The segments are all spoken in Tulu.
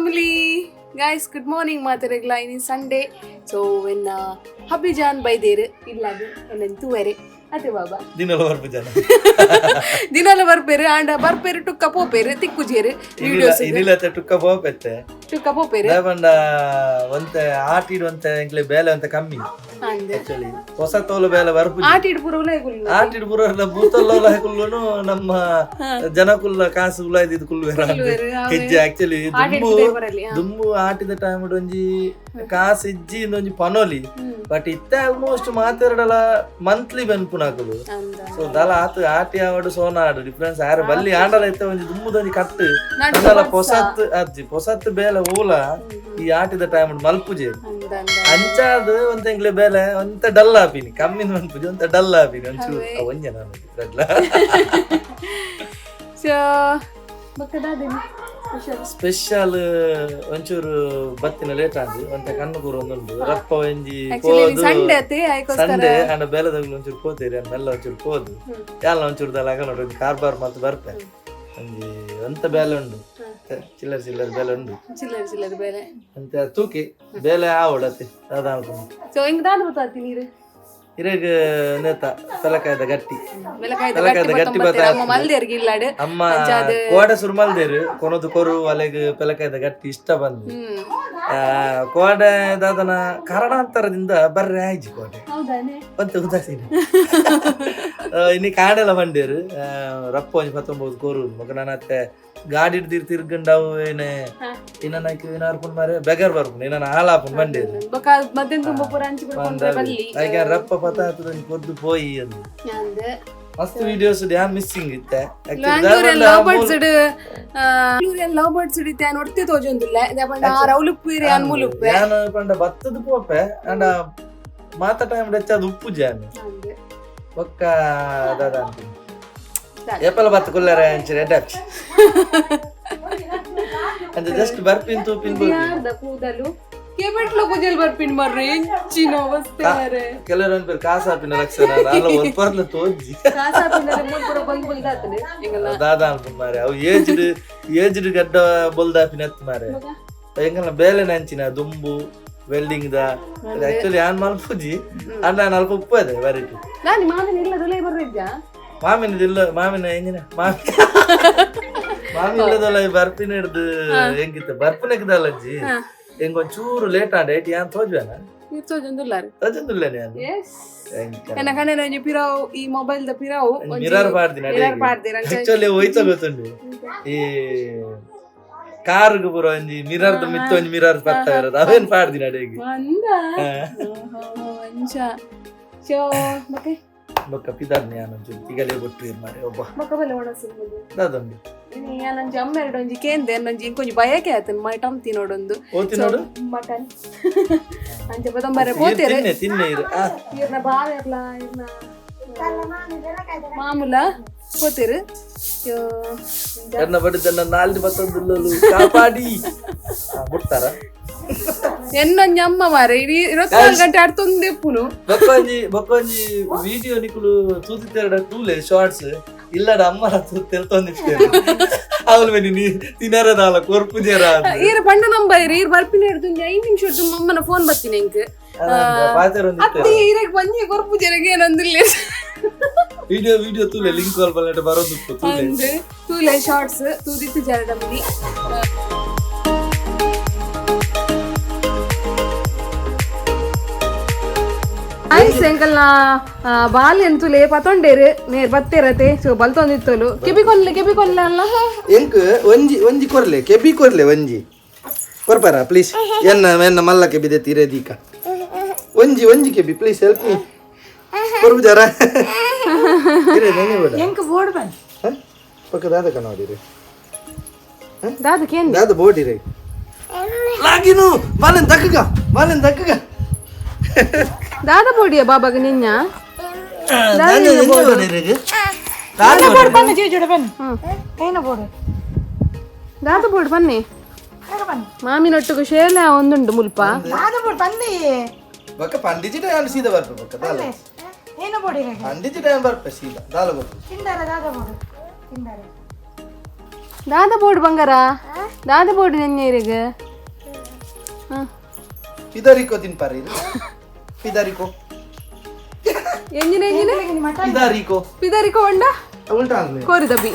Family guys, good morning ಮಾತೆರೆಗ್ಲ. ಇನಿ ಸಂಡೇ. ಸೊ ಎನ್ನ ಹಬ್ಬಿ ಜಾನ್ ಬೈದೇರು ಇಲ್ಲಾದು ಎನ್ನ ತೂವೆರೆ ಅತೆ ಬಾಬಾ. ದಿನಲ ಬರ್ಪು ಜನ. ದಿನಲ ಬರ್ಪೇರು ಆಂಡ ಬರ್ಪೇರು ಟುಕ್ಕ ಪೋಪೇರು ತಿಕ್ಕುಜೇರು ವಿಡಿಯೋಸ್. ಇನಿಲತೆ ಟುಕ್ಕ ಪೋಪೆತ್ತೆ. ಟುಕ್ಕ ಪೋಪೇರು. ಪಂಡ ಒಂತೆ ಆಟಿಡ್ ಒಂತೆ ಎಂಕ್ಲೆ ಬೇಲೆ ಒಂತೆ ಕಮ್ಮಿ. ಅಂದ್. ಆಕ್ಚುಲಿ ಹೊಸ ತೋಲು ಬೇಲೆ ಬರ್ಪು. ಆಟಿಡ್ ಪೂರ ಉಲಾಯ್ಗುಲ್. ಆಟಿಡ್ ಪೂರ ಬೂತಲ್ಲ ಕುಲ್ಲುನು ನಮ್ಮ ಜನಕುಲ್ಲ ಕಾಸು ಉಲಾಯ್ದಿದ್ದು ಕುಲ್ಲು. ಹೆಜ್ಜೆ ಆಕ್ಚುಲಿ ದುಂಬು ದುಂಬು ಆಟಿದ ಟೈಮ್ ಒಂಜಿ ಕಾಸು ಇಜ್ಜಿ ಒಂಜಿ ಪನೋಲಿ, ಬಟ್ ಇತ್ತೆ ಆಲ್ಮೋಸ್ಟ್ ಮಾತೆರಡಲ ಮಂತ್ಲಿ ಬೆನ್ಪುನಕುಲು. ಸೊ ದಲ ಆತು ಆಟಿ ಆವಡು ಸೋನ ಆಡು ಡಿಫ್ರೆನ್ಸ್ ಆರೆ ಬಲ್ಲಿ ಆಂಡಲ ಇತ್ತೆ ಒಂಜಿ ದುಂಬುದೊಂಜಿ ಕಟ್ಟು ಅಂಡಲ ಪೊಸತ್ ಅಜ್ಜಿ ಪೊಸತ್ ಬೇಲೆ ಓಲ ಈ ಆಟಿದ ಟೈಮ್ ಮಲ್ಪುಜೆ. ಅಂಚಾದ್ ಒಂತೆ ಎಂಕ್ಲೆ ಬೇಲೆ ಒಂತೆ ಡಲ್ ಆಪಿನಿ, ಕಮ್ಮಿನ ಮನ್ಪುಜಿ, ಒಂತೆ ಡಲ್ ಆಪಿನಿ ಒಂಚೂರು. ಒಂಜೆ ನಾನು ರಡ್ಲ. ಸೊ ಸ್ಪೆಷಲ್ ಒಂಚೂರು ಬತ್ತಿನ ಲೇಟ್ ಆಂಡ್ ಒಂತೆ ಕಣ್ಣು ಕೂರು ಒಂದುಂಡು ರಪ್ಪ ಒಂಜಿ. ಸಂಡೆ ಅತ್ತೆ. ಸಂಡೆ ಅಂಡ ಬೇಲೆದಗ್ಲು ಒಂಚೂರು ಪೋತೇರಿ ಮೆಲ್ಲ ಒಂಚೂರು ಪೋದು ಯಾಲ ಒಂಚೂರು ದಲ ನೋಡ್ರಿ ಒಂಜಿ ಕಾರ್ಬಾರ್ ಮಲ್ತ್ ಬರ್ಪೆ. ಒಂಜಿ ಒಂತ ಬೇಲೆ ಉಂಡು, ಚಿಲ್ಲರ್ ಚಿಲ್ಲರ್ ಬೇಲೆ ಉಂಡು. ಚಿಲ್ಲರ್ ಚಿಲ್ಲರ್ ಬೇಲೆ. ಅಂತೆ ತೂಕಿ ಬೇಲೆ ಆವಡತೆ ದಾದ ಅನ್ಕೊಂಡು. ಸೊ ಹಿಂಗ್ ದಾದ ಗೊತ್ತಾತಿ ನೀರು? ಇರೆಗ್ ನೇತ ಪೆಲಕಾಯದ ಗಟ್ಟಿ. ಬೆಲಕಾಯ್ದ. ಬೆಲಕಾಯ್ದ ಗಟ್ಟಿ ಬತ್ತ. ಅಮ್ಮ ಮಲ್ದೇರ್ಗೆ ಇಲ್ಲಾಡು. ಅಮ್ಮ ಕೋಡೆ ಸುರು ಮಲ್ದೇರು ಕೊನದು ಕೊರು ಅಲೆಗ್ ಪೆಲಕಾಯದ ಗಟ್ಟಿ ಇಷ್ಟ ಬಂದು. ಕೋಡೆ ದಾದನ ಕಾರಣಾಂತರದಿಂದ ಬರ್ರೆ ಆಯ್ಜಿ ಕೋಡೆ. ಹೌದಾನೆ? ಒಂತೆ ಉದಾಸೀನ. ಇನ್ನು ಕಾಡೆಲ್ಲ ಬಂಡೇರು ರಪ್ಪ ಒಂಜಿ 19 ಕೋರು ಮಗ ನಾನು ಅತ್ತೆ ಗಾಡಿ ಹಿಡ್ದಿರ್ ತಿರ್ಗಂಡವು ಏನೆ ಇನ್ನ ಏನಾರ್ಪುನ್ ಮಾರೆ ಬೆಗರ್ ಬರ್ಪುನ್ ಇನ್ನ ಹಾಲಾಪುನ್ ಬಂಡೇರು. ಬೊಕ ಮಧ್ಯಾಹ್ನ ತುಂಬ ಪೂರ ಹಂಚಿ ಬಿಡ್ಕೊಂಡ್ರೆ ಬಲ್ಲಿ. ಐಕೆ ರಪ್ಪ ಪತ ಆತದ ಕೊದ್ದು ಪೋಯಿ ಅಂದು. ಅಂದ್. ಮಸ್ತ್ ವಿಡಿಯೋಸ್ ಡ್ಯಾಮ್ ಮಿಸ್ಸಿಂಗ್ ಇತ್ತೆ. ಬ್ಯಾಂಗ್ಳೂರಲ್ಲಿ ಲವ್ ಬರ್ಡ್ಸ್, ಬ್ಯಾಂಗ್ಳೂರಲ್ಲಿ ಲವ್ ಬರ್ಡ್ಸ್ ಇತ್ತೆ ಒರ್ತಿ ತೋಜೊಂದಿಲ್ಲ ಪಂಡ ಆ ರೌಲುಪ್ಪು ಅನ್ ಮುಲುಪ್ಪೆ. ಯಾನ್ ಪಂಡ ಬತ್ತದ ಪೋಪೆ ಅಂಡ ಮಾತ ಟೈಮ್ ಹೆಚ್ಚಾದ ಉಪ್ಪು ಜಾನ್ ಬೊಕ್ಕ ದಾದ ಅಂತೀನಿ ಏಪಲ ಬತ್ತ ಕುಲ್ಲರೆ ಅಂಚಿನ ಎಡ್ಡಾಚಿ ಅಂಚ ಜಸ್ಟ್ ಬರ್ಪಿನ್ ತೂಪಿನ್ ಬರ್ಪಿನ್. ಯಾರ್ದ ಕೂದಲು ಕೆಬೆಟ್ಲ ಕುಜಲ್ ಬರ್ಪಿನ್ ಮರ್ರೆ ಎಂಚಿನ ಅವಸ್ಥೆ ಮಾರ್ರೆ. ಕೆಲವರು ಅನ್ಪೇರು ಕಾಸಾಪಿನ ಲಕ್ಷಣ ಅಲ್ಲ ಒಲ್ಪರ್ಲ ತೋಜಿ. ಕಾಸಾಪಿನ ಮೂಲ್ ಪೂರ ಬಂದ್ ಬಂದಾತನೆ ಎಂಗಲ್ಲ. ದಾದ ಅನ್ಪುನ್ ಮಾರೆ ಅವು ಏಜ್ಡ್ ಏಜ್ಡ್ ಗಡ್ಡ ಬೊಲ್ದಾಪಿನ ಎತ್ತು ಮಾರೆ. ಎಂಗಲ್ಲ ಬೇಲೆ ನಂಚಿನ ದುಂಬು ವೆಲ್ಡಿಂಗ್ the actually ಯಾನ್ ಮಲ್ಪುಜಿ ಅಂಡ ನಾನು ಅಲ್ಪ ಉಪ್ಪು ಅದೇ ವೆರೈಟಿ. ನಾನು ಮಾವಿನ ಇಲ್ಲ ದುಲೈ ಬರ್ರಿದ್ದ. ಮಾಮಿನ ಇಲ್ಲ, ಮಾಮಿನ ಎಂಜಿನ ಮಾಮಿ ಮಾಮಿ ಇಲ್ಲದಲ್ಲ. ಈ ಬರ್ಪಿನ ಹಿಡ್ದು ಹೆಂಗಿತ್ತು ಬರ್ಪಿನಕ್ದಲ್ಲ ಅಜ್ಜಿ ಹೆಂಗ್ ಒಂಚೂರು ಲೇಟ್ ಆಂಡ ಏಟ್ ಯಾನ್ ತೋಜ್ವೇನ. ತೋಜೊಂದುಲ್ಲಾರು. ತೋಜೊಂದುಲ್ಲೇನೆ ಯಾನ್. ಎಸ್, ಎನ್ನ ಕಣ್ಣನ ಒಂಜಿ ಪಿರಾವು ಈ ಮೊಬೈಲ್ ದ ಪಿರಾವು. ಮಿರರ್ ಪಾಡ್ದಿನ. ಮಿರರ್ ಪಾಡ್ದಿನ. ಆಕ್ಚುಲಿ ಹೋಯ್ತ ಗೊತ್ತುಂಡು ಈ ಕಾರ್ಗ್ ಪೂರ ಒಂಜಿ ಮಿರರ್ ಮಿತ್ತ ಒಂಜಿ ಮಿರರ್ ಪತ್ತ ಇರೋದು ಅವೇನ್ ಪಾಡ್ದಿನ ಅಡೆಗೆ. ಅಂದ ಅಂಚ ಶೋ ಬೊಕೆ. ಬೊಕ್ಕ ಪಿದಾರ್ನಿ ಯಾನ್ ಒಂಚೂರು ತಿಗಲೆ ಬೊಟ್ಟು ಇರ್ ಮಾರೆ ಒಬ್ಬ. ಬೊಕ ಬಲೆ ಒಣಸು. ದಾದೊಂದು. ಯಾನೊಂಜಿ ಅಮ್ಮೆರಡು ಒಂಜಿ ಕೇಂದೆ ಅನ್ನೊಂಜಿ ಇಂಕೊಂಜಿ ಬಯಕೆ ಆತನ್ ಮಟನ್ ತಿನ್ನೋಡೊಂದು. ಓತಿ ನೋಡು. ಮಟನ್ ಅಂಚ ಬದಂಬರೆ ಪೋತೇರೆ. ತಿನ್ನೆ ತಿನ್ನೆ ಇರು ಆ. ಇರ್ನ ಬಾವೆರ್ಲ ಇರ್ನ ಮಾಮೂಲ ಪೋತೇರು. ಎನ್ನ ಬಡಿದನ್ನ ನಾಲ್ದು ಬತ್ತೊಂದುಲ್ಲಲು ಕಾಪಾಡಿ ಬಿಡ್ತಾರ. ಎನ್ನೊಂಜಿ ಅಮ್ಮ ಮಾರೆ ಇಡೀ 24 ಗಂಟೆ ಅಡ್ತೊಂದೇ ಪುನು. ಬೊಕ್ಕೊಂಜಿ ಬೊಕ್ಕೊಂಜಿ ವಿಡಿಯೋ ನಿಕುಲು ತೂತಿತ್ತೆರಡ ತೂಲೆ ಶಾರ್ಟ್ಸ್ ಇಲ್ಲಡ ಅಮ್ಮನ ತೂ ತೆಲ್ತೊಂದಿತ್ತೇನೆ ಅವಳು ಬೆನಿ ನೀ ತಿನರದಾಲ ಕೊರ್ಪುಜೇರ. ಈರ್ ಪಂಡ ನಂಬರ್ ಈರ್ ಬರ್ಪಿನ ಹಿಡ್ದು 5 ನಿಮಿಷ ಹಿಡ್ದು ಅಮ್ಮನ ಫೋನ್ ಬರ್ತೀನಿ ಎಂಕ್. ಅತ್ತೆ ಈರೆಗ್ ಬಂಜಿ ಕೊರ್ಪುಜೆರೆಗೆ ಏನೊಂದಿಲ್ಲ. ವಿಡಿಯೋ ವಿಡಿಯೋ ತೂಲೆ ಲಿಂಕ್ ಕಾಲ್ ಬಲ್ಲಟ ಬರೋದು ತೂಲೆ. ಅಂದ್ ತೂಲೆ ಶಾರ್ಟ್ಸ್ ತೂದಿತ್ತು ಜರಡಂಬಿ. ಐಸ್ ಎಂಕಲ್ನ ಬಾಲ್ಯನ್ ತುಲೆ ಪತೊಂಡೇರು ನೇರ್ ಬತ್ತೇರತೆ. ಸೊ ಬಲ್ತೊಂದಿತ್ತಲು ಕೆಬಿ ಕೊನ್ಲೆ ಕೆಬಿ ಕೊನ್ಲೆ ಅಲ್ಲ. ಎಂಕ್ ಒಂಜಿ ಒಂಜಿ ಕೊರ್ಲೆ ಕೆಬಿ ಕೊರ್ಲೆ ಒಂಜಿ ಕೊರ್ಪಾರ ಪ್ಲೀಸ್. ಎನ್ನ ಎನ್ನ ಮಲ್ಲ ಕೆಬಿ ದೆತ್ತಿ ಇರೇ ದೀಕ ಒಂಜಿ ಒಂಜಿ ಕೆಬಿ ಪ್ಲೀಸ್ ಹೆಲ್ಪ್ ಮೀ ಕೊರ್ಬುಜಾರ ಇರೇ ನೆನೆ ಬೇಡ. ಎಂಕ್ ಬೋರ್ಡ್ ಬನ್. ಪಕ್ಕ ದಾದಕ ನೋಡಿರಿ. ದಾದ ಕೇಂದ್ರ. ದಾದ ಬೋಡಿರಿ ಲಾಗಿನು ಬಾಲೆನ್ ದಕ್ಕಗ ಬಾಲೆನ್ ದಕ್ಕಗ. ದಾದ ಬೋಡಿಯ ಬಾಬಾಗ ನಿನ್ನ. ಬೋರ್ಡ್ ಬನ್ ಜೀಜುಡ ಬನ್ ಏನ ಬೋರ್ಡ್. ದಾದ ಬೋರ್ಡ್ ಬನ್ನಿ. ಬನ್ನಿ. ಮಾಮಿನೊಟ್ಟಿಗೆ ಶೇಲ ಒಂದುಂಡು ಮುಲ್ಪ. ದಾದ ಬೋರ್ಡ್ ಬನ್ನಿ. ಬಕ್ಕ ಪಂಡಿಜಿ ಟೈಮ್ ಸೀದಾ ಬರ್ಪೆ ಬಕ್ಕ ದಾಲ. ಏನ ಬೋರ್ಡ್ ಇರಗೆ. ಪಂಡಿಜಿ ಟೈಮ್ ಬರ್ಪೆ ಸೀದಾ ದಾಲ ಬರ್ಪೆ. ತಿಂದಾರ ದಾದ ಬೋರ್ಡ್ ತಿಂದಾರ. ದಾದ ಬೋರ್ಡ್ ಬಂಗಾರ ದಾದ ಬೋರ್ಡ್ ನೆನ್ನೆ ಪಿದಾರಿಕೋ ತಿನ್ಪಾರಿ ಪಿದಾರಿಕೋ ಎಂಜಿನ ಎಂಜಿನ ಪಿದಾರಿಕೋ ಪಿದಾರಿಕೋ ಉಂಡ ಉಲ್ಟಾ ಕೋರಿದಬ್ಬಿ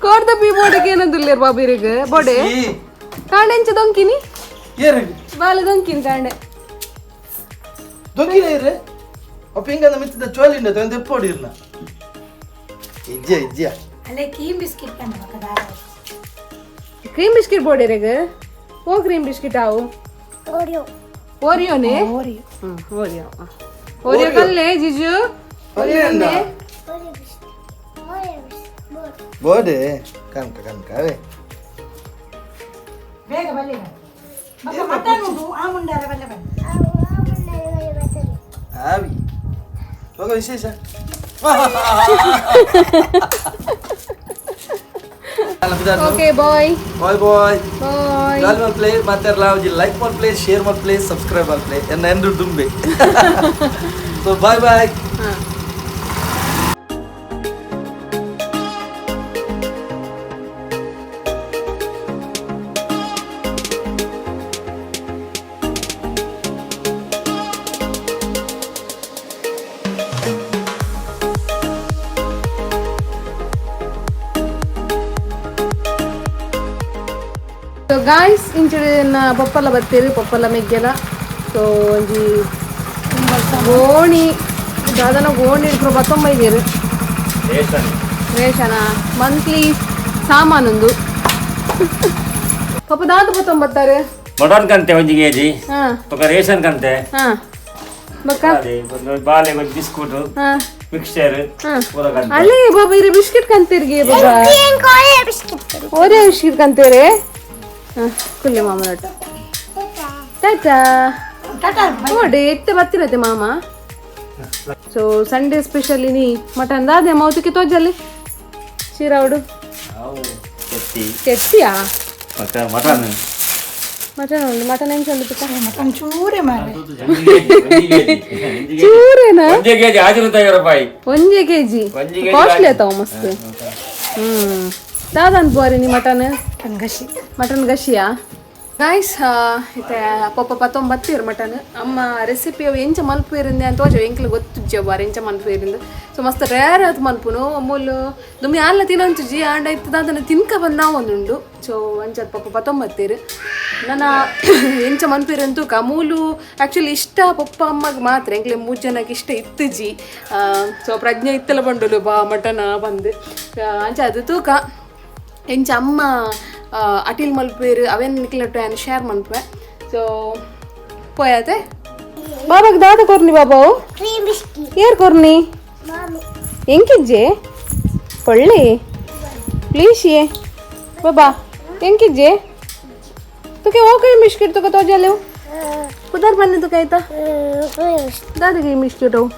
ಕೋರಿದಬ್ಬಿ ಬೋರ್ಡ್ಗೆ ಏನಂದುಲ್ಲೇರ್ ಬಾಬು ಇರೆಗ್ ಬೋಡೆ ಕಾಂಡೆ ಎಂಚ ದೊಂಕಿನಿ ಏರಿಗೆ ಬಾಲ ದೊಂಕಿನಿ ಕಾಂಡೆ ದೊಂಕಿನ ಇರ್ರೆ ಅಪ್ಪ ಹಿಂಗಂದ ಮಿತ್ತಿದ ಚೋಲಿಂಡ ತೊಂದ ಎಪ್ಪೋಡಿರ್ನ ಇಜ್ಜ ಇಜ್ಜ ಅಲ್ಲೇ ಕ್ರೀಮ್ ಬಿಸ್ಕಿಟ್ ಕಂಡ cream biscuit board ಇರೆಗ್ ಓ ಕ್ರೀಮ್ ಬಿಸ್ಕಿಟ್ ಆವು ಓರಿಯೋ ಓರಿಯೋನೇ Oreo Oreo Oreo ಕಲ್ಲೇ ಜಿಜು Oreo Oreo biscuit Oreo biscuit board ಬೋಡೆ ಕನಕ ಕನಕ ಅವೇ ಬೇಗ ಬಲ್ಲಿ ಬಕ್ಕ ಮಟನ್ ಉಂಟು ಆ ಮುಂಡಾರ ಬಲ್ಲೆ ಬನ್ನಿ ಆವಿ ಹೋಗ ವಿಶೇಷ okay bye bye bye bye ಗಾಲ್ ಮಲ್ ಪ್ಲೇ ಮತ್ತೆ ಲಾವ್ಜಿ ಲೈಕ್ ಮಲ್ ಪ್ಲೇ ಶೇರ್ ಮಲ್ ಪ್ಲೇ ಸಬ್ಸ್ಕ್ರೈಬ್ ಮಲ್ ಪ್ಲೇ ಎನ್ನ ಎಂದ್ರು ದುಂಬೆ ಸೊ ಬಾಯ್ ಬಾಯ್ ಹಾಂ. ಸೊ ಗಾಯ್ಸ್ ಇಂಚಿನ ಪಪ್ಪಲ ಬತ್ತೀರಿ ಪಪ್ಪಲ ಮೆಗ್ಗೆಲ. ಸೊ ಒಂಜಿ ಗೋಣಿ ದಾದನ ಗೋಣಿ ಇಟ್ರು ಬತ್ತೊಂಬೈದೀರು ರೇಷನ ಮಂತ್ಲಿ ಸಾಮಾನೊಂದು ಪಾಪ ದಾದ ಬತ್ತೊಂಬತ್ತಾರೆ. ಮಟನ್ ಕಂತೆ ಒಂಜಿ ಕೆಜಿ ಹಾಂ ಬೊಕ ರೇಷನ್ ಕಂತೆ ಹಾಂ ಬಕ್ಕ ಅದೇ ಒಂದು ಬಾಲೆ ಒಂಜಿ ಬಿಸ್ಕುಟ್ ಹಾಂ ಮಿಕ್ಸ್ಚರ್ ಹಾಂ ಪೂರ ಕಂತೆ. ಅಲ್ಲೇ ಬಾಬಾ ಇರು ಬಿಸ್ಕೆಟ್ ಕಂತೀರ್ಗೆ ಬಾಬಾ Oreo biscuit Oreo biscuit ಕಂತೀರಿ. ಹಾಂ ಕುಲ್ಲಿ ಮಾಮ ನಟ ಟಾಟಾ ಟಾಟಾ. ನೋಡಿ ಎತ್ತೆ ಬತ್ತಿರತ್ತೆ ಮಾಮ. So Sunday special ಇನಿ ಮಟನ್ ದಾದೆ ಮೌತಿಗೆ ತೋಜಲ್ಲಿ ಚೀರಾವುಡು ಅವು ಕೆತ್ತಿ ಕೆತ್ತಿಯಾ ಬೊಕ ಮಟನ್ ಮಟನ್ ಉಂಡು ಮಟನ್ ಎಂಚ ಉಂಡು ತುಕ ಮಟನ್ ಚೂರೆ ಮಾರೆ ಚೂರೇನಾ ಒಂಜಿ ಕೆಜಿ 650 ರೂಪಾಯಿ. ಒಂಜೆ ಕೆಜಿ ಒಂಜಿ ಕೆಜಿ. ಕಾಸ್ಟ್ಲಿ ಆತಾವ ಮಸ್ತ್. ಹ್ಮ್ ದಾದ ಅನ್ಪುವಾರಿ ನೀ ಮಟನ್? ಮಟನ್ ಗಸಿ. ಮಟನ್ ಗಶಿಯಾ ಗಾಯ್ಸ್. ಇತ್ತೆ ಪಪ್ಪ ಪತ್ತೊಂಬತ್ತೀರು ಮಟನ್ ಅಮ್ಮ ರೆಸಿಪಿ ಅವು ಎಂಚ ಮಲ್ಪುವೇರಿಂದೆ ಅಂತ ತೋಜ ಎಂಕ್ಲು ಗೊತ್ತುಜ್ಜ ಬಾರ್ ಎಂಚ ಮಲ್ಪುವೇರಿಂದು. ಸೊ ಮಸ್ತ್ ರೇರ್ ಅದು ಮಲ್ಪುನು ಅಮೂಲು ದುಮ್ಮಿ ಆಲ್ಲ ತಿನ್ನೊಂಚುಜಿ ಆಂಡ ಇತ್ತು ಅದನ್ನು ತಿನ್ಕ ಬಂದ ಒಂದುಂಡು. ಸೊ ಅಂಚ ಪಪ್ಪ ಪತ್ತೊಂಬತ್ತೀರು ನನ್ನ ಎಂಚ ಮನ್ಪೇರಂತೂ ಅಮೂಲು ಆ್ಯಕ್ಚುಲಿ ಇಷ್ಟ ಪಪ್ಪ ಅಮ್ಮಗೆ ಮಾತ್ರ ಎಂಕ್ಲೆ ಮೂರು ಜನಕ್ಕೆ ಇಷ್ಟ ಇತ್ತುಜಿ. ಸೊ ಪ್ರಜ್ಞೆ ಇತ್ತಲ ಬಂಡಲು ಬಾ ಮಟನ್ ಬಂದು ಅಂಚ ಅದು ತೂಕ ಎಂಚ ಅಮ್ಮ ಅಟಿಲ್ ಮಲ್ಪೇರು ಅವೇನು ನಿಕ್ಲಟ್ಟು ಏನು ಶೇರ್ ಮನ್ಪೆ. ಸೊ ಪೋಯಾತೆ ಬಾಬಾಗ್ ದಾದ ಕೊರ್ನಿ ಬಾಬಾವು ಕ್ರೀಮ್ ಬಿಸ್ಕಿಟ್. ಏರ್ ಕೊರ್ನಿ? ಮಾಮಿ. ಎಂಕಿಜ್ಜೆ ಒಳ್ಳೆ ಪ್ಲೀಸ್ ಏ ಬಾಬಾ ಎಂಕಿಜ್ಜೆ ತುಕೆ ಓ ಕ್ರೀಮ್ ಬಿಸ್ಕಿಟ್ ತುಕ ತೋಜಾಲೆವು ಕುದಾರ್ ಬನ್ನಿ ತುಕ ಆಯ್ತಾ ಕ್ರೀಮ್ ಬಿಸ್ಕಿಟ್. ದಾದ ಕ್ರೀಮ್ ಬಿಸ್ಕಿಟ್ ಅವು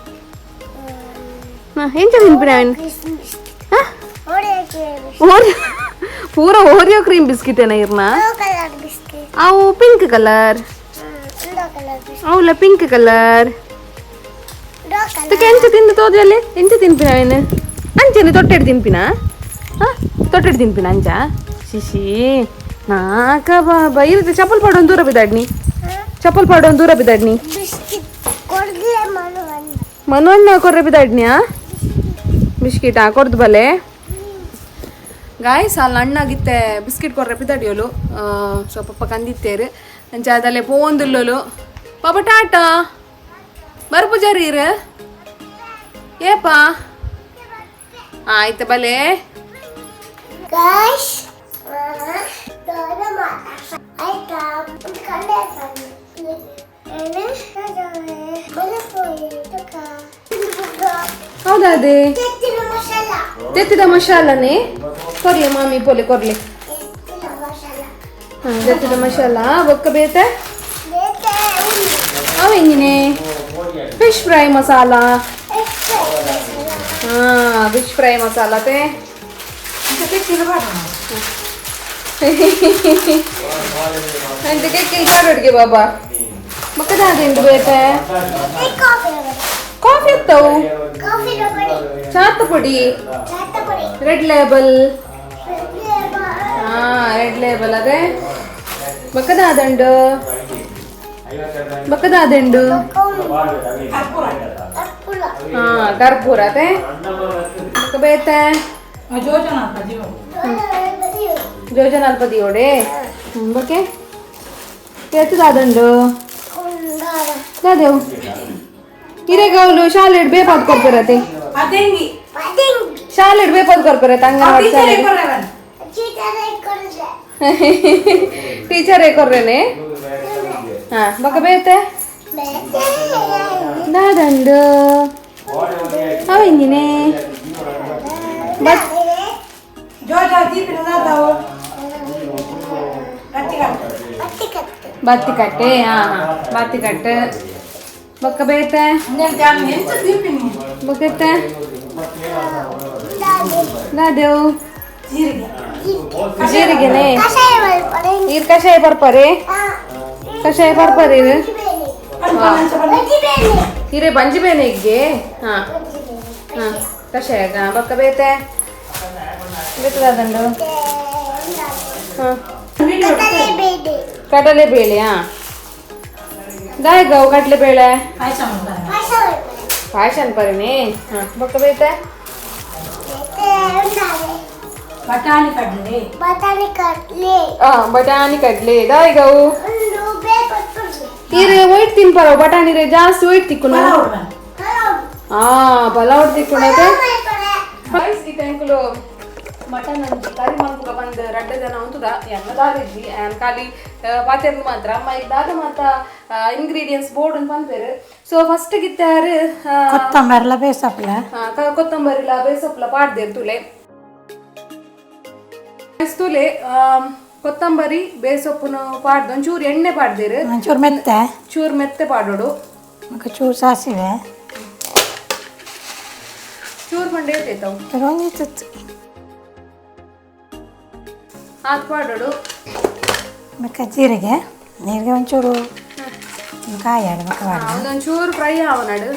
ಹಾಂ ಎಂಚ ತಿನ್ಪಿನ ಅವನ್ ಕ್ರೀಮ್ ಬಿಸ್ಕಿಟ್. ಹಾಂ Oreo cream biscuit. Oreo ಪೂರ Oreo cream biscuit ಏನ ಇರ್ನ? Colour biscuit. ಅವು pink colour. Colour biscuit. ಅವಲ್ಲ pink colour. Colour. ತುಕೆ ಎಂಚ ತಿಂದು ತೋಜಲ್ಲಿ ಎಂಚ ತಿನ್ಪಿನ ಅವನು ಅಂಚನೆ ತೊಟ್ಟೆಡ್ ತಿನ್ಪಿನ ಹಾಂ ತೊಟ್ಟೆಡ್ ತಿನ್ಪಿನ ಅಂಚ ಶಿಶಿ ನಾಕ ಬಾಬಾ ಇರುತ್ತೆ ಚಪ್ಪಲ್ ಪಾಡು ಒಂದು ದೂರ ಬಿದ್ದಾಡ್ನಿ ಚಪ್ಪಲ್ ಪಾಡು ಒಂದು ದೂರ ಬಿದ್ದಾಡ್ನಿ. ಬಿಸ್ಕಿಟ್ ಕೊಡ್ಲೇ ಮನು. ಮನೋಣ್ಣ ಕೊರ್ರೆ ಬಿದ್ದಾಡ್ನ್ಯಾ ಬಿಸ್ಕಿಟ್ ಕೊರ್ದು ಬಲೆ ಗಾಯ್ ಸಾಲ ಅಣ್ಣಾಗಿತ್ತೆ ಬಿಸ್ಕಿಟ್ ಕೊರ್ರೆ ಬಿದ್ದಾಡಿಯೋಲು. ಸೊ ಪಪ್ಪ ಕಂದಿತ್ತೇರು ಅಂಚ ಅದಲ್ಲೇ ಪೋಂದುಲ್ಲೋಲು ಪಾಪ ಟಾಟಾ ಬರ್ಪುಜಾರಿ ಇರು ಏಪಾ ಆಯ್ತು ಬಲೆ. ಗಾಯ್ಸ್ ಆಯ್ತಾ ಕಂಡೆ ಹೌದಾ ಅದೇ ಮಸಾಲ. ತೆತ್ತಿದ ಮಸಾಲನೇ ಕೊರ್ಲಿ ಮಾಮಿ ಪೋಲೆ ಕೊರ್ಲಿ. ಹಾಂ ತೆತ್ತಿದ ಮಸಾಲ ಬೊಕ್ಕ ಬೇತೆ ಅವೆಂಜಿನೆ ಫಿಶ್ ಫ್ರೈ ಮಸಾಲ. ಹಾಂ ಫಿಶ್ ಫ್ರೈ ಮಸಾಲ ತೇ ಅಂತ ಕೆಕ್ಕಿಲ್ ಅಡುಗೆ ಬಾಬಾ ಮಕ್ಕದ ಅದೇಂದು ಬೇತೆ ಕಾಫಿ ಇತ್ತವು ಚಾತ ಪುಡಿ ರೆಡ್ ಲೇಬಲ್. ಹಾ, ರೆಡ್ ಲೇಬಲ್ ಅದೇ. ಬೊಕ್ಕದಾದಂಡು, ಬೊಕ್ಕದಾದಂಡು? ಕರ್ಪೂರ. ಹಾ, ಕರ್ಪೂರ ಅದೇ. ಬೊಕ್ಕ ಬೇತೆ? ಜೋಜನ ಜೀವ. ಜೋಜನ ಅಲ್ಪ ದಿಯೋಡೆ. ಬೊಕ್ಕೆ ಎತ್ತದಾದಂಡು? ದಾದೇವು ಇರೆಗೌಲು ಶಾಲೆಡ್ ಬೇಪಾದ್ ಕೊರ್ಪಿರತೆ? ಅದೇಂಗಿ. ಶಾಲೆಡ್ ಬೇಪಾದ್ ಕೊರ್ಪಿರತೆ ಅಂಗನವಾಡಿ ಶಾಲೆಡ್? ಟೀಚರೇ ಕೊರ್ರೇನೆ. ಹಾ, ಬೊಕ್ಕ ಬೇತೆ ದಾದಂಡು? ಅವೆಂಜಿನೆ ಬಟ್? ಜೋಜ ದೀಪಿನ ದಾದಾವು? ಬತ್ತಿ ಕಟ್ಟು. ಬತ್ತಿ ಕಟ್ಟೆ. ಹಾ ಹಾ, ಬತ್ತಿ ಕಟ್ಟೆ. ಬೊಕ್ಕ ಬೇತೆ? ಎಂತ ದೀಪಿನಿ? ಬೊಕ್ಕ ದಾದೇವು? ಜೀರಿಗೆ. ಜೀರಿಗೆನೆ. ನೀರು ಕಷಾಯ ಪರ್ಪರೆ, ಕಷಾಯ ಪರ್ಪರೆ. ಇದು ಹಿರೇ ಬಂಜಿ ಬೇನೆ ಇಗ್ಗೆ. ಹಾ ಹಾ, ಕಷಾಯ. ಬೊಕ್ಕ ಬೇತೆ? ಬೇತೆ ದಾದಂಡು? ಹಾ, ಕಡಲೆ ಬೇಳೆ. ಹಾ, ದಾಯಗವು ಕಡಲೆ ಬೇಳೆ? ಪಾಯಸ ಮಾಡ್ತಾರೆ. ಪಾಯಸ ಅನ್ಪರಿನಿ. ಹಾ, ಬೊಕ್ಕ ಬೇತೆ? ಬಟಾಣಿ ಕಡಲೆ. ಬಟಾಣಿ ಕಡ್ಲೆ. ಹಾ, ಬಟಾಣಿ ಕಡಲೆ ದಾಯಗವು? ಈರೆ ಒಯ್ಟ್ ತಿನ್ಪಾರ ಬಟಾಣಿ ರೇ? ಜಾಸ್ತಿ ಒಯ್ಟ್ ತಿಕ್ಕುನು? ಹಾ, ಪಲಾವ್ ತಿಕ್ಕುಣತೆ. ಈ ಟೈಂಕುಲು ಮಟನ್ ಅಂಚಿ ಕರಿ ಮಲ್ಪುಗ ಬಂದು ರಡ್ಡ ಜನ ಉಂತುದ. ಎನ್ನ ದಾದಿಜ್ಜಿ, ಆ್ಯನ್ ಖಾಲಿ ಪಾತೆರ್ನು ಮಾತ್ರ. ಅಮ್ಮ ಈಗ ದಾದ ಮಾತ ಇಂಗ್ರೀಡಿಯೆಂಟ್ಸ್ ಬೋರ್ಡ್ ಅಂತ ಪನ್ಪೇರು. ಸೊ ಫಸ್ಟ್ ಗಿತ್ತಾರು? ಕೊತ್ತಂಬರಿಲ ಬೇಸಪ್ಪಲ. ಕೊತ್ತಂಬರಿಲ ಬೇಸಪ್ಪಲ ಪಾಡ್ದೇರು. ತುಲೆ ತುಲೆ, ಕೊತ್ತಂಬರಿ ಬೇಸೊಪ್ಪುನು ಪಾಡ್ದು ಒಂಚೂರು ಎಣ್ಣೆ ಪಾಡ್ದೇರು. ಒಂಚೂರು ಮೆತ್ತೆ. ಚೂರು ಮೆತ್ತೆ ಪಾಡೋಡು. ಬೊಕ ಚೂರು ಸಾಸಿವೆ. ಚೂರು ಪಂಡೆ ಏತೈತವು? ಒಂಜಿ ತುತ್ತು. ಆತ್ ಪಾಡೋಡು. ಬೊಕ ಜೀರಿಗೆ, ನೀರಿಗೆ ಒಂಚೂರು ಕಾಯಾಡು ಬೊಕ ಪಾಡ್ದು. ಒಂದೊಂಚೂರು ಫ್ರೈ ಆವನಾಡು.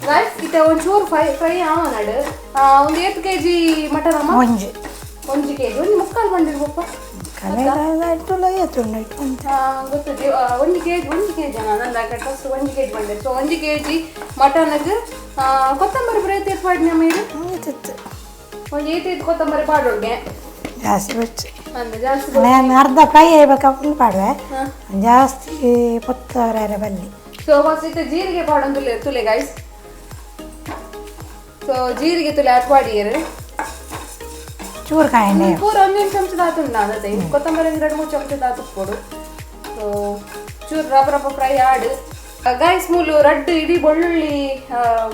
ಗೈಸ್, ಇತ್ತೆ ಒಂಚೂರು ಫ್ರೈ ಫ್ರೈ ಆವನಾಡು. ಒಂದು ಏತ್ ಕೆಜಿ ಮಟನ್ ಅಮ್ಮ? ಒಂಜಿ. 1 ಕೆಜಿ, ಒಂಜಿ ಮುಕ್ಕಾಲು ಬಂದಿರು ಪಪ್ಪ. ಕಲೆ ಏತುಂಡು ಅಂತ? ಗೊತ್ತಿದೆ. 1 ಕೆಜಿ, 1 ಕೆಜಿ ನಂದು ಫಸ್ಟ್ 1 ಕೆಜಿ ಬಂದಿದೆ. ಸೊ 1 ಕೆಜಿ ಮಟನ್ಗೆ ಕೊತ್ತಂಬರಿ ಪೂರ ಏತ್ ಪಾಡಿನ ಅಮ್ಮ ಇದು? ಒಂಜಿ ತುತ್ತು. ಒಂದು ಏತ್ ಏತ್ ಕೊತ್ತಂಬರಿ ಪಾಡೋಡ್ಗೆ? ಜಾಸ್ತಿ ಬಿಚ್ಚು. ಅಂದ್ರೆ ಜಾಸ್ತಿ. ನಾನು ಅರ್ಧ ಫ್ರೈ ಆಯ್ಬೇಕಪ್ಪ ಪಾಡುವೆ, ಜಾಸ್ತಿ ಪೊತ್ತವರ ಬಲ್ಲಿ. ಸೊ ಫಸ್ಟ್ ಇತ್ತೆ ಜೀರಿಗೆ ಪಾಡೊಂದು ತುಲೆ ತುಲೆ ಗೈಸ್. ಸೊ ಜೀರಿಗೆ ತುಲೆ, ಅದು ಪಾಡಿಯರು. ಚೂರು ಕಾಯಿನೆ. ಪೂರ ಒಂದೊಂದು ಚಮಚ ದಾತುಂಡು ಅದೇ. ಕೊತ್ತಂಬರಿ ಒಂದು 2-3 ಚಮಚ ದಾತುಪ್ಪೊಡು. ಸೊ ಚೂರು ರಪ ರಪ ಫ್ರೈ ಆಡು. ಗೈಸ್, ಮೂಲು ರಡ್ಡು ಇಡೀ ಬೆಳ್ಳುಳ್ಳಿ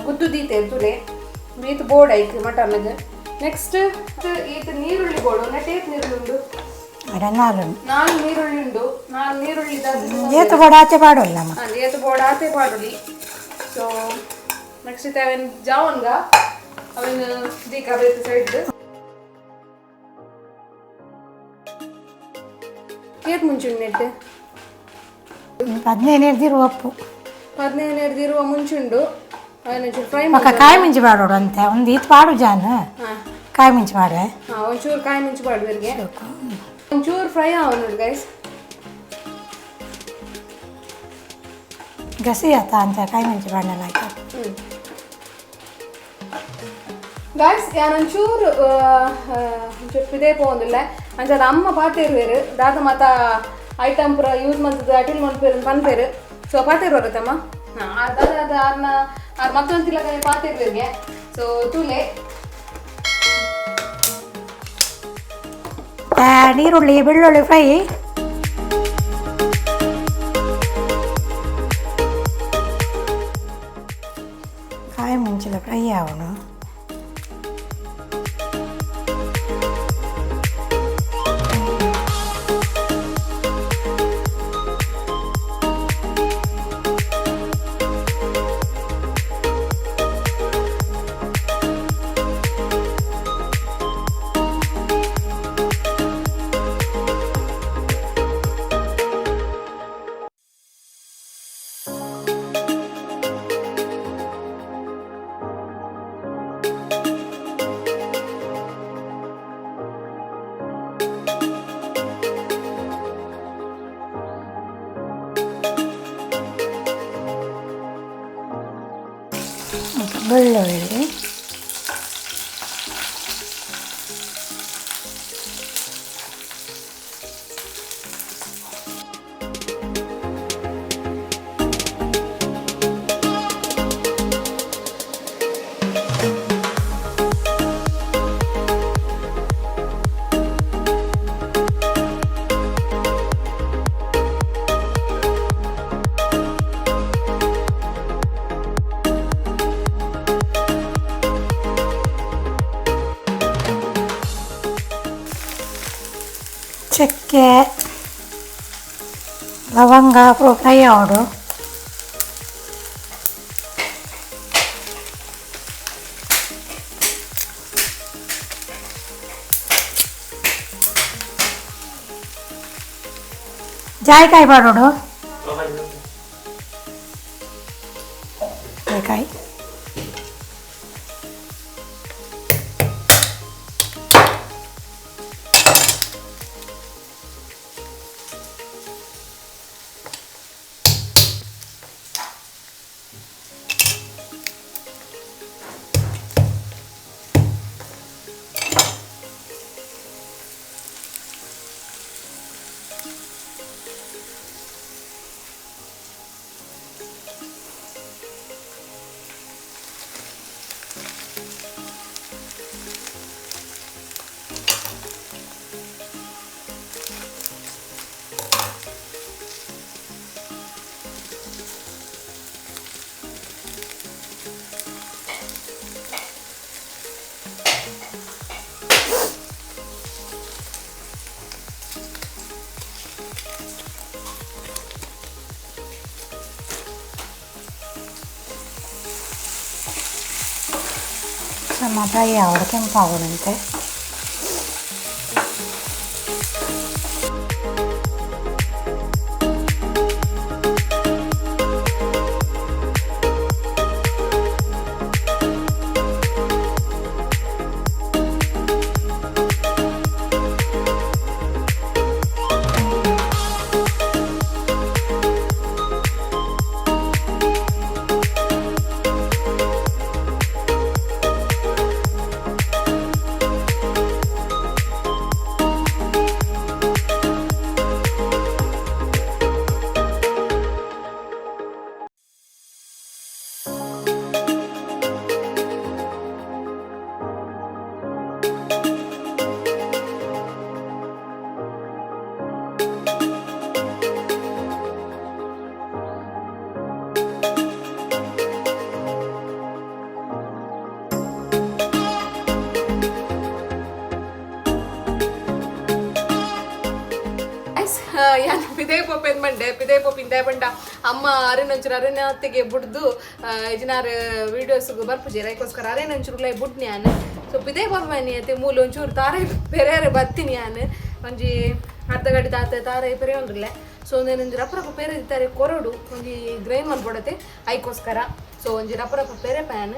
ಗುದ್ದು ದೀತೆ ತುಲೆ. ಈತ್ ಬೋರ್ಡ್ ಐಕ್ ಮಟನ್ಗೆ. ನೆಕ್ಸ್ಟ್ ಈತ್ ನೀರುಳ್ಳಿ ಬೋಡು. ನೆಟ್ ಏತ್ ನೀರುಳ್ಳಿ ಉಂಡು? ಅಡ ನಾಲು. ನಾಲ್ ನೀರುಳ್ಳಿ ಉಂಡು. ನಾಲ್ ನೀರುಳ್ಳಿ. ಏತು ಬೋಡ ಆಚೆ ಪಾಡೋಲ್ಲ ಅಮ್ಮ. ಏತು ಬೋರ್ಡ್ ಆತೆ ಪಾಡೊಲಿ. ಸೊ ನೆಕ್ಸ್ಟ್ ಇತ್ತೆ ಅವೆನ್ ಜಾವನ್ಗ ಅವೆನ್ ದೀಕ ಬೇತೆ ಸೈಡ್. ಏತ್ ಮುಂಚುಂಡು ನೆಟ್? 15 ಹಿಡ್ದಿರು ಒಪ್ಪು. 15 ಹಿಡ್ದಿರುವ ಮುಂಚುಂಡು. ಅವನ್ ಒಂಚೂರು ಫ್ರೈ. ಬೊಕ ಕಾಯಿ ಮುಂಚಿ ಪಾಡೋಡು ಅಂತ ಒಂದು ಈತ್ ಪಾಡು ಜಾನ್ ಕಾಯಿ ಮುಂಚಿ ಪಾಡುವೆ. ಹಾಂ, ಒಂಚೂರು ಕಾಯಿ ಮುಂಚು ಪಾಡುವರಿಗೆ. ಒಂಚೂರು ಫ್ರೈ ಆವ ನೋಡಿ ಗೈಸ್. ಗಸಿ ಆತ ಅಂತ ಕಾಯಿ ಮುಂಚಿ ಪಾಡಲ್ಲ ಆಯ್ತು. ಗೈಸ್, ಯಾನ್ ಒಂಚೂರು ಒಂಚೂರು ಪಿದೆ ಪೋವೊಂದುಲ್ಲೆ. ಅಂಚಾದ ಅಮ್ಮ ಪಾತೆರುವೆರ್ ದಾದ ಮಾತ ಐಟಮ್ ಪೂರ ಯೂಸ್ ಮಲ್ತದ ಅಟಿಲ್ ಮಲ್ಪೆರ್ ಪನ್ಪೆರ್. ಸೊ ಪಾತೆರುವರತ್ತಮ್ಮ. ಹಾಂ, ದಾದ ಅದ ಆರ್ನ ಆರ್ ಮತ್ತೊಂದು ತಿಲಕ ಪಾತೆರುವೆರ್ಗೆ. ಸೊ ತೂಲೆ. ನೀರುಳ್ಳಿ ಬೆಳ್ಳುಳ್ಳಿ ಫ್ರೈ ಕಾಯಿ ಮುಂಚಿಲ ಫ್ರೈ ಆವನು. ಚಕ್ಕೆ, ಲವಂಗ ಫ್ರೈ ಆವಡು. ಜಾಯಿಕಾಯಿ ಪಾಡೋಡು, ಜಾಯಿಕಾಯಿ. ಸಮ ಫ್ರೈ ಆವಡು, ಕೆಂಪಾವಡಂತೆ. ಯಾನ್ ಪಿದೇ ಪೋಪೆನ್ ಬಂಡೆ ಪಿದೇ ಪೋಪಿಂದ ಬಂಡ ಅಮ್ಮ ಅರೆನೊಂಚೂರು ಅರೆನಾತಿಗೆ ಬುಡ್ದು ಇಜಿನಾರ್ ವೀಡಿಯೋಸ್ಗೆ ಬರ್ಪುಜೆ, ಅದಕ್ಕೋಸ್ಕರ ಅರೆನೊಂಚೂರು ಉಲಾಯಿ ಬುಡ್ನಿ ಯಾನ್. ಸೊ ಪಿದೇ ಪೋಪನಿ ಅತ್ತೆ ಮೂಲ ಒಂಚೂರು ತಾರೆ ಪೆರೇರೆ ಬತ್ತೀನಿ ಯಾನ್, ಒಂಜಿ ಅರ್ಧ ಗಡಿ ತಾತ ತಾರೆ ಪೆರೆ ಒಂದಿಲ್ಲ. ಸೊ ಒಂದೇನೊಂಜಿ ರಪ್ಪ ರಪ್ಪ ಪೇರೆ ತಾರೆ ಕೊರಡು ಒಂಜಿ ಗ್ರೈಂಡ್ ಮಲ್ಪೊಡತೆ ಐಕೋಸ್ಕರ. ಸೊ ಒಂಜಿ ರಪ್ಪ ರಪ್ಪ ಪೇರೆ ಪ್ಯಾನ್.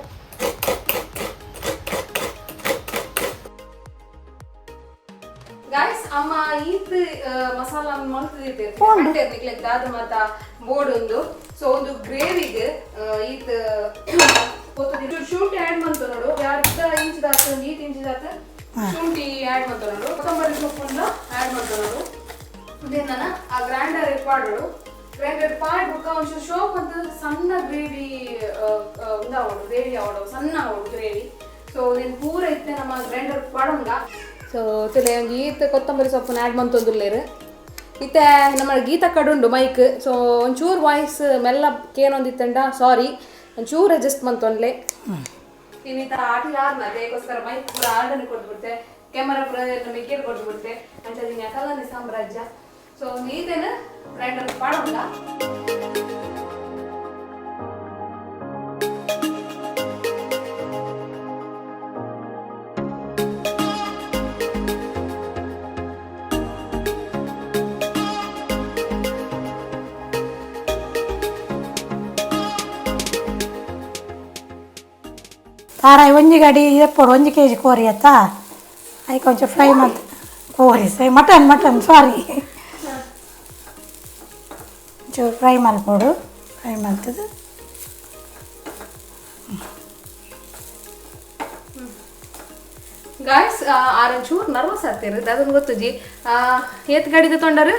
ಗಾಯ್ಸ್, ಅಮ್ಮ ಈತ್ ಮಸಾಲ ಮಲ್ತದಿತ್ತೆ ನಿಕ್ಲೆಗ್ ದಾದ ಮಾತ ಬೋರ್ಡ್ ಉಂದು. ಸೊ ಒಂದು ಗ್ರೇವಿಗ್ ಈತ್ ಶುಂಠಿ ಆಡ್ ಮಂತ ನೋಡು, ಅರ್ಧ ಇಂಚ್ ದಾತ ಒಂದು ಈತ್ ಇಂಚ್ ದಾತ ಶುಂಠಿ ಆಡ್ ಮಂತ ನೋಡು, ಕೊತ್ತಂಬರಿ ಸೊಪ್ಪನ್ನ ಆಡ್ ಮಂತ ನೋಡು. ಇದೇನ ಆ ಗ್ರೈಂಡರ್ ಪಾಡೋಡು, ಗ್ರೈಂಡರ್ ಪಾಡ್ ಬುಕ್ಕ ಒಂಚೂರು ಶೋಪ್ ಅಂತ ಸಣ್ಣ ಗ್ರೇವಿ ಉಂದಾವಡು, ಗ್ರೇವಿ ಆವಡು ಸಣ್ಣ ಆವಡು ಗ್ರೇವಿ. ಸೊ నేను ಪೂರ ಇತ್ತೆ ನಮ್ಮ ಗ್ರೈಂಡರ್ ಪಾಡಂಗ. ಸೊ ತುಲೆ ಒಂಜಿ ಈತ್ ಕೊತ್ತಂಬರಿ ಸೊಪ್ಪು ಆ್ಯಡ್ ಮಂತೊಂದುಲ್ಲೇರು. ಇತ್ತೆ ನಮ್ಮ ಗೀತಾ ಕಡುಂಡು ಮೈಕ್. ಸೊ ಒಂಚೂರು ವಾಯ್ಸ್ ಮೆಲ್ಲ ಕೇನೊಂದಿತ್ತಂಡ ಸಾರಿ, ಒಂಚೂರು ಅಡ್ಜಸ್ಟ್ ಮಂತೊಂದ್ಲೆ. ಇನ್ನಿತ ಆಟಿಲ್ ಆರ್ನ ಅದಕ್ಕೋಸ್ಕರ ಮೈಕ್ ಪೂರ ಆರ್ಡರ್ ಕೊಟ್ಟು ಬಿಡ್ತೆ, ಕ್ಯಾಮರಾ ಪೂರ ನಮಗೆ ಕೊಟ್ಟು ಬಿಡ್ತೆ ಅಂಚ ಕಲ್ಲನಿ ಸಾಮ್ರಾಜ್ಯ. ಸೊ ನೀತೇನು ಗ್ರೈಂಡರ್ ಪಾಡಂಗ. ತಾರಾಯಿ ಒಂಜಿ ಗಡಿ ಎಪ್ಪೊಡು 1 ಕೆಜಿ ಕೋರಿ ಆಯ್ತಾ, ಐಕ್ ಒಂಚೂರು ಫ್ರೈ ಮಲ್ತ್ ಕೋರಿ ಸೈ ಮಟನ್ ಮಟನ್ ಸಾರಿ ಒಂಚೂರು ಫ್ರೈ ಮಲ್ಪೊಡು, ಫ್ರೈ ಮಲ್ತದು. ಗಾಯ್ಸ್, ಆರೊಂಚೂರು ನರ್ವಸ್ ಆಗ್ತೀರಿ ಅದನ್ನ ಗೊತ್ತುಜಿ. ಏತ್ ಗಡಿದ ತೊಂಡರು?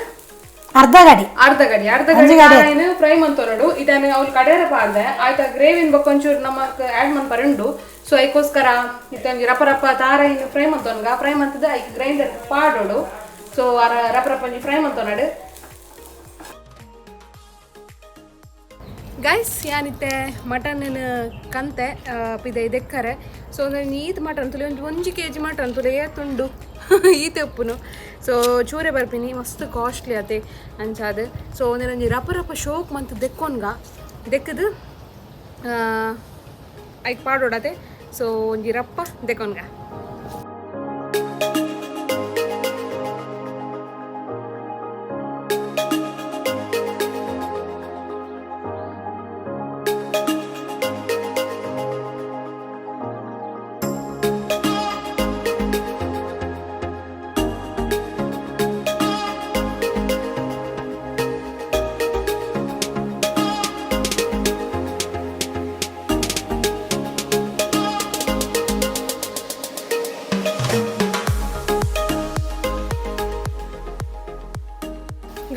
ಅರ್ಧ ಗಡಿ. ಅರ್ಧ ಗಡಿ, ಅರ್ಧ ಗಡಿ ಏನು ಫ್ರೈ ಮಂತ ನೋಡು. ಇದನ್ನು ಅವ್ಳು ಕಡೆಯರ ಪಾಡ್ದೆ ಆಯ್ತಾ. ಗ್ರೇವಿನ ಬೊಕ್ಕ ಒಂಚೂರು ನಮ್ಮ ಆ್ಯಡ್ ಮನ್ಪರುಂಡು. ಸೊ ಐಕೋಸ್ಕರ ಇತ್ತೊಂಜಿ ರಪ ರಪ ತಾರ ಇನ್ನು ಫ್ರೈ ಮಂತೊನ್ಗ ಫ್ರೈ ಮಂತದ ಐಕ್ ಗ್ರೈಂಡರ್ ಪಾಡೋಡು. ಸೊ ಅರ ರಪ ರಪ ಒಂಜಿ ಫ್ರೈ ಮಂತೊನಡು. ಗೈಸ್, ಯಾನಿತ್ತೆ ಮಟನ್ ಕಂತೆ ಪಿದೆ ಇದೆಕ್ಕರೆ. ಸೊ ಈತ್ ಮಟನ್ ತುಲೆ ಒಂಜಿ 1 ಕೆಜಿ ಮಟನ್ ತುಲೆ ಏತುಂಡು ಈತೆ ಉಪ್ಪುನು. ಸೊ ಚೂರೆ ಬರ್ಪಿನಿ ಮಸ್ತ್ ಕಾಸ್ಟ್ಲಿ ಅತೆ ಅಂಚಾದ್. ಸೊ ಒಂಜಿ ರಪ ರಪ ಶೋಕ್ ಮಂತ್ ದೆಕ್ಕೊನ್ಗ ದೆಕ್ಕದು ಐಕ್ ಪಾಡೋಡತೆ. ಸೊ ಒಂಜಿ ರಪ್ಪ ದೆಕ್ಕೊನ್ಗ.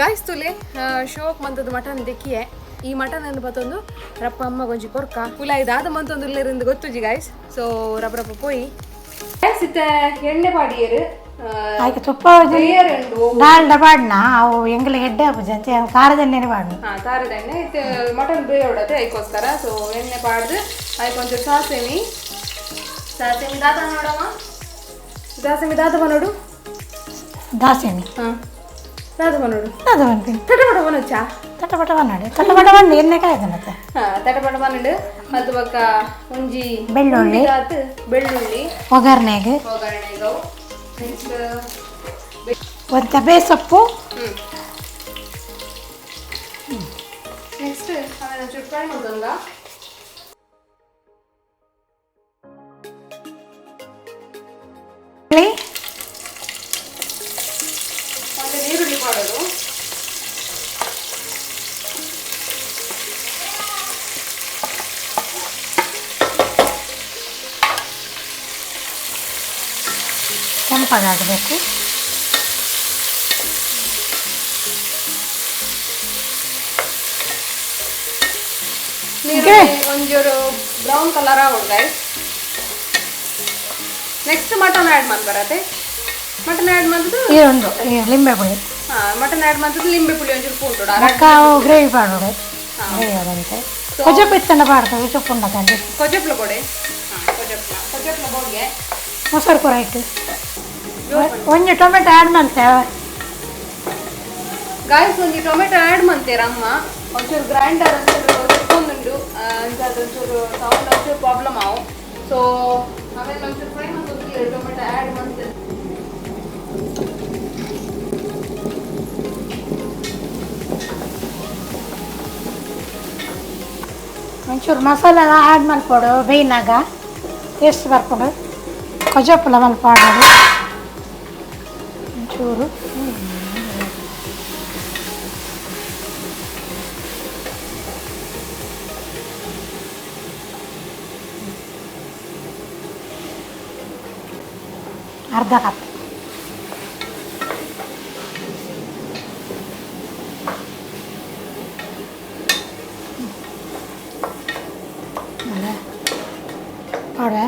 Guys ತುಲೆ ಶೋಕ್ ಮಂತದ mutton ದೆಕ್ಕಿಯೆ. ಈ ಮಟನ್ ಅನ್ನು ಬತ್ತೊಂದು ರಪ್ಪ ಅಮ್ಮ ಗೊಂಜಿ ಕೊರ್ಕ ಉಲ ಇದಾದ ಮಂತೊಂದು ಉಲ್ಲೇರಿಂದ ಗೊತ್ತುಜಿ ಗಾಯ್ಸ್. ಸೊ ರಪ್ಪ ರಪ್ಪ ಪೋಯಿ ಗಾಯ್ಸ್ ಇತ್ತೆ ಎಣ್ಣೆ ಪಾಡಿಯರು. ಆಯ್ಕೆ ತುಪ್ಪ ಡಾಲ್ಡ ಪಾಡ್ನ ಅವು ಎಂಗ್ಲ ಹೆಡ್ಡೆ ಆಪುಜಿ ಅಂಚೆ ಖಾರದ ಎಣ್ಣೆನೆ ಪಾಡ್ನ. ಹಾ, ಖಾರದ ಎಣ್ಣೆ ಇತ್ತೆ ಮಟನ್ ಬೇಯೋಡತೆ ಐಕೋಸ್ಕರ. ಸೊ ಎಣ್ಣೆ ಪಾಡ್ದು ಐಕ್ ಒಂಚೂರು ಸಾಸೆಮಿ ಸಾಸೆಮಿ ದಾದ ನೋಡಮ್ಮ, ದಾಸೆಮಿ ದಾದ ನೋಡು. ದಾಸೆಮಿ ಹಾ, ದಾದ ನೋಡು. ದಾದ ಬಂತೀನಿ. ತಟಪಟ ಬನೊಚ್ಚಾ? ತಟಪಟ ಬನ್ನಾಡು, ತಟಪಟ ಬಂದು ಎಣ್ಣೆ ಕಾಯ್ದನತ್ತೆ. ಹಾ, ತಟಪಟ ಬನ್ನಡು. ಅದು ಬೊಕ್ಕ ಒಂಜಿ ಬೆಳ್ಳುಳ್ಳಿ. ಆತು ಬೆಳ್ಳುಳ್ಳಿ. ಒಗ್ಗರಣೆಗೆ. ಒಗ್ಗರಣೆಗೆ ನೆಕ್ಸ್ಟ್ ಒಂದು ತಬೆ ಸೊಪ್ಪು. ನೆಕ್ಸ್ಟ್ ಆಮೇಲೆ ಒಂಚೂರು ಫ್ರೈ ಮಾಡ್ಕೊಂಡ. ಮತ್ತೆ ನೀರುಳ್ಳಿ ಮಾಡೋದು. ಕೆಂಪಗಾಗಬೇಕು. ನೀರುಳ್ಳಿ ಒಂಚೂರು ಬ್ರೌನ್ ಕಲರ್ ಆಗೋದು ಗೈಸ್. ನೆಕ್ಸ್ಟ್ ಮಟನ್ ಆ್ಯಡ್ ಮಾಡಿ ಬರತ್ತೆ. ಮಟನ್ ಆ್ಯಡ್ ಮಾಡಿದ್ದು ಈ ಒಂದು ಈ ಲಿಂಬೆ ಪುಳಿ. ಹಾಂ, ಮಟನ್ ಆ್ಯಡ್ ಮಾಡಿದ್ದು ಲಿಂಬೆ ಪುಳಿ ಒಂಚೂರು ಪೂಂಟು. ಬೊಕ್ಕ ಅವು ಗ್ರೇವಿ ಪಾಡೋಡು, ಗ್ರೇವಿ ಅದಂತೆ ಕೊಜಪ್ಪು ಇತ್ತಂಡ ಪಾಡ್ತವೆ, ಕೊಜಪ್ಪು ಉಂಡಕಂడి. ಕೊಜಪ್ಲ ಕೊಡೆ. ಹಾಂ, ಕೊಜಪ್ಲ ಕೊಜಪ್ಲ ಬೋಡ್ಗೆ. ಮೊಸರು ಕೂರ ಇಟ್ಟು ಒಂಜಿ ಟೊಮೆಟೊ ಆ್ಯಡ್ ಮಾಡ್ತೇವೆ. ಗಾಯ್ಸ್, ಒಂಜಿ ಟೊಮೆಟೊ ಆ್ಯಡ್ ಮಾಡ್ತೀರ ಅಮ್ಮ. ಒಂಚೂರು ಗ್ರೈಂಡರ್ ಒಂಚೂರು ತಿಕ್ಕೊಂದುಂಡು, ಅಂಚಾದ್ ಒಂಚೂರು ಸೌಂಡ್ ಒಂಚೂರು ಪ್ರಾಬ್ಲಮ್ ಆವು. ಸೊ ಆಮೇಲೆ ಒಂಚೂರು ಫ್ರೈ ಮಾಡ್ಕೊಂಡು ಟೊಮೆಟೊ ಆ್ಯಡ್ ಮಂತ್. ಒಂಚೂರು ಮಸಾಲ ಆ್ಯಡ್ ಮಲ್ಪೊಡು, ಬೇಯ್ನಾಗ ಟೇಸ್ಟ್ ಬರ್ಪುಂಡು. ಕೊಜಪ್ಪುಲ ಮಲ್ಪಾಡೋದು ಒಂಚೂರು. ಅರ್ಧ ಕಪ್. ಪಾಡುವೆ.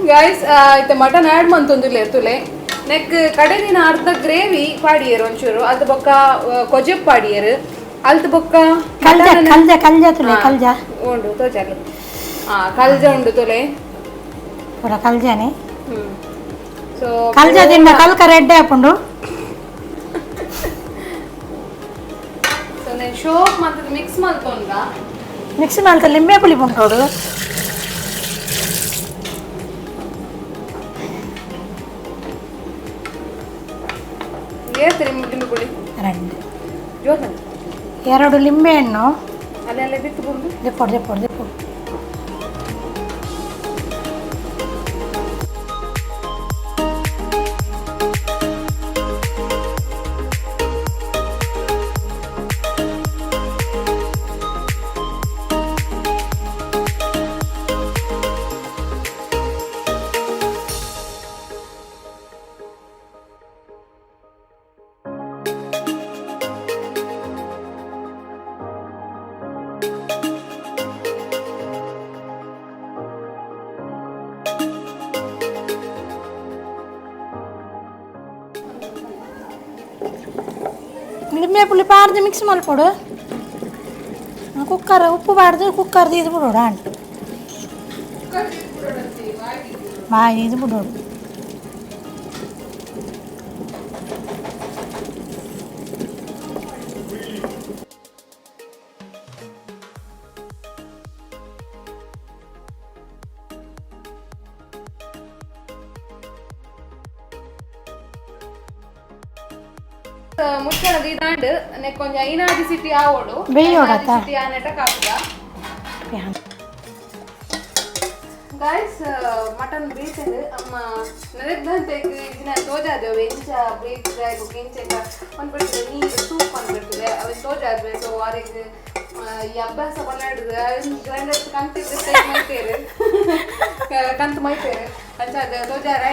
ಗಾಯ್ಸ್, ಇತ್ತೆ ಮಟನ್ ಆ್ಯಡ್ ಮಂತೊಂದುಲ್ಲೆ ತುಲೆ. ನೆಕ್ ಕಡೆ ದಿನ ಅರ್ಧ ಗ್ರೇವಿ ಪಾಡಿಯರು ಒಂಚೂರು, ಅಲ್ತ ಬೊಕ್ಕ ಕೊಜಪ್ ಪಾಡಿಯರು, ಅಲ್ತ ಬೊಕ್ಕ ಕಲ್ಜ ಕಲ್ಜ ಕಲ್ಜ ತುಲೆ ಕಲ್ಜ. ಉಂಡು ತೋಜಾಲು. ಹಾ, ಕಲ್ಜ ಉಂಡು ತುಲೆ. ಪೂರ ಕಲ್ಜನೆ. ಸೊ ಕಲ್ಜ ತಿಂಡ ಕಲ್ಕ ರೆಡ್ಡೆ ಆಪುಂಡು. ಸೊ ನಾನು ಶೋಕ್ ಮಂತದ ಮಿಕ್ಸ್ ಮಲ್ತೊಂದ. ಮಿಕ್ಸ್ ಮಲ್ತ ಲಿಂಬೆ ಪುಳಿ ಪುಂಟೋಡು. ಏತ್ ಲಿಂಬೆ ಪುಳಿ? ಎರಡು. ಜೋತನ. ಎರಡು ಲಿಂಬೆ ಹಣ್ಣು. ಅಲ್ಲೆಲ್ಲ ಬಿತ್ತು ಬಂದು. ದೆಪ್ಪೊಡು ದೆಪ್ಪೊಡು ದೆಪ್ಪೊಡು. ಲಿಂಬೆ ಪುಳಿ ಪಾಡ್ದು ಮಿಕ್ಸ್ ಮಲ್ಪೊಡು. Cooker ಉಪ್ಪು ಬಾರ್ದು ಕುಕ್ಕರ್ ಇದು ಬಿಡೋಡು ಆಂಡ್ ಬಾಯಿ ಇದು ಬಿಡೋಡು. ಮುಚ್ಚಳದ ಇದಾಂಡ್ ನೆಕ್ಕೊಂಜ ಐನಾಜಿ ಸಿಟಿ ಆವೋಡು. ಬೇಯೋಡತ್ತ? ಸಿಟಿ ಆನೆಟ ಕಾಪುದ. ಗಾಯ್ಸ್, ಮಟನ್ ಬೇಯ್ತಂಡು ಅಮ್ಮ ನೆರೆದಂತೆ ಇದಿನ ತೋಜಾದೆವು ಎಂಚ ಬೇಯ್ತದೆ ಬೊಕ್ಕ ಎಂಚ ಒಂದು ಬಿಡ್ತದೆ ನೀರು ಸೂಪ್ ಬಂದ್ಬಿಡ್ತದೆ ಅವು ತೋಜಾದ್ವೆ. ಸೊ ಆರಿಗೆ ಈ ಅಭ್ಯಾಸ ಪನ್ನಾಡುದು ಗ್ರೈಂಡರ್ ಕಂತಿದ್ರೆ ಮೈತೇರು ಕಂತು ಮೈತೇರು ಅಂಚ ಅದು ತೋಜಾರ.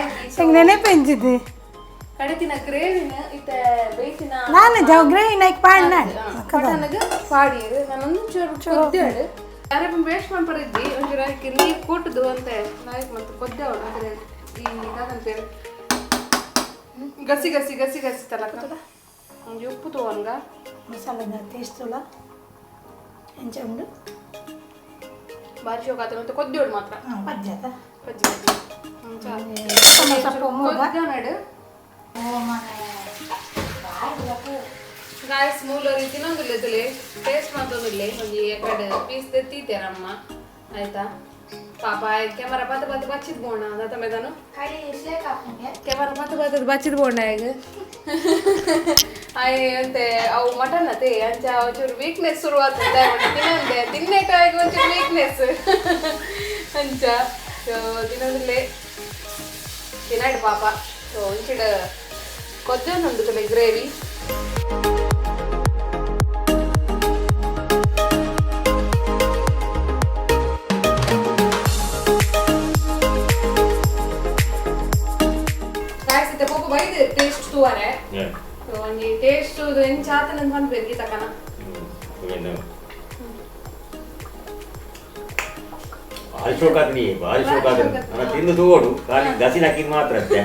ನೆನಪೆಂಚಿದ್ದೆ. ಕಡೆತಿನ ಗ್ರೇವಿನ ಇತ್ತೆ ಬೇಯ್ತಿನ. ನಾನು ಜವ್ ಗ್ರೇವಿ ನೈಕ್ ಪಾಡ್. ಮಟನ್ಗೆ ಪಾಡಿಯರು ನಾನು ಒಂಚೂರು ಕೊದ್ದೇಳು ಯಾರಪ್ಪ ವೇಸ್ಟ್ ಮಾಡ್ಪರಿದ್ದಿ ಒಂಚೂರು ಅದಕ್ಕೆ ನೀರು ಕೂಟುದು ಅಂತೆ ನಾಯಕ್ ಮತ್ತು ಕೊದ್ದೇವಳು ಅಂದ್ರೆ ಈ ದಾದಂತ ಗಸಿ ಗಸಿ ಗಸಿ ಗಸಿ ತಲಕ ಒಂಜಿ ಉಪ್ಪು ತಗೋನ್ಗ. ಮಸಾಲೆ ಟೇಸ್ಟ್ ತುಲ ಎಂಚ ಉಂಡು? ಬಾರಿ ಶೋಕ ಆತನ ಮತ್ತೆ ಕೊದ್ದೇಳು ಮಾತ್ರ. ಪಜ್ಜದ. ಪಜ್ಜಿ ಪಜ್ಜಿ ಅಂಚ. ಸೊಪ್ಪು ಮೂಗ. ಕೊದ್ದೇವನಾಡು. ಗಾಯ್ಸ್, ಮೂಲರಿ ತಿನ್ನೊಂದಿಲ್ಲ ತುಲೆ ಟೇಸ್ಟ್ ಮಾತೊಂದಿಲ್ಲ ಒಂಜಿ ಎಕಡೆ ಪೀಸ್ ತೆತ್ತೀತೇರಮ್ಮ ಆಯ್ತಾ. ಪಾಪ ಕ್ಯಾಮರಾ ಪತ್ತ ಪತ್ತ ಬಚ್ಚಿದ್ ಬೋಣ ಅದ ಮೇದಾನು. ಕ್ಯಾಮರಾ ಪತ್ತ ಪತ್ತದ ಬಚ್ಚಿದ್ ಬೋಣ ಈಗ ಆಯ್ ಅಂತೆ ಅವು ಮಟನ್ ಅತೆ ಅಂಚ ಒಂಚೂರು ವೀಕ್ನೆಸ್ ಶುರು ಆಗ್ತದೆ ತಿನ್ನಂದೆ ತಿನ್ನೇಕ ಒಂಚೂರು ವೀಕ್ನೆಸ್ ಅಂಚ. ಸೊ ತಿನ್ನೋದಿಲ್ಲೇ ತಿನ್ನಾಡು ಪಾಪ. ಸೊ ಒಂಚಿಡ ಕೊದ್ದೊಂದು ತುಲೆ ಗ್ರೇವಿ. ಗಾಯ್ಸ್, ಇತ್ತೆ ಪೊಪ್ಪ ಬೈದು ಟೇಸ್ಟ್ ತೂವರೆ. ಸೊ ಒಂಜಿ ಟೇಸ್ಟ್ ಎಂಚ ಆತನಂದ್ ಪನ್ಪೆರ್ ಗೀತಕ್ಕನ. ಭಾರಿ ಶೋಕಾತ್ನಿ, ಭಾರಿ ಶೋಕಾತ್ನಿ. ನನ್ನ ತಿಂದು ತಗೋಡು ಖಾಲಿ ಗಸಿ ಹಾಕಿದ್ ಮಾತ್ರ ಅಷ್ಟೇ.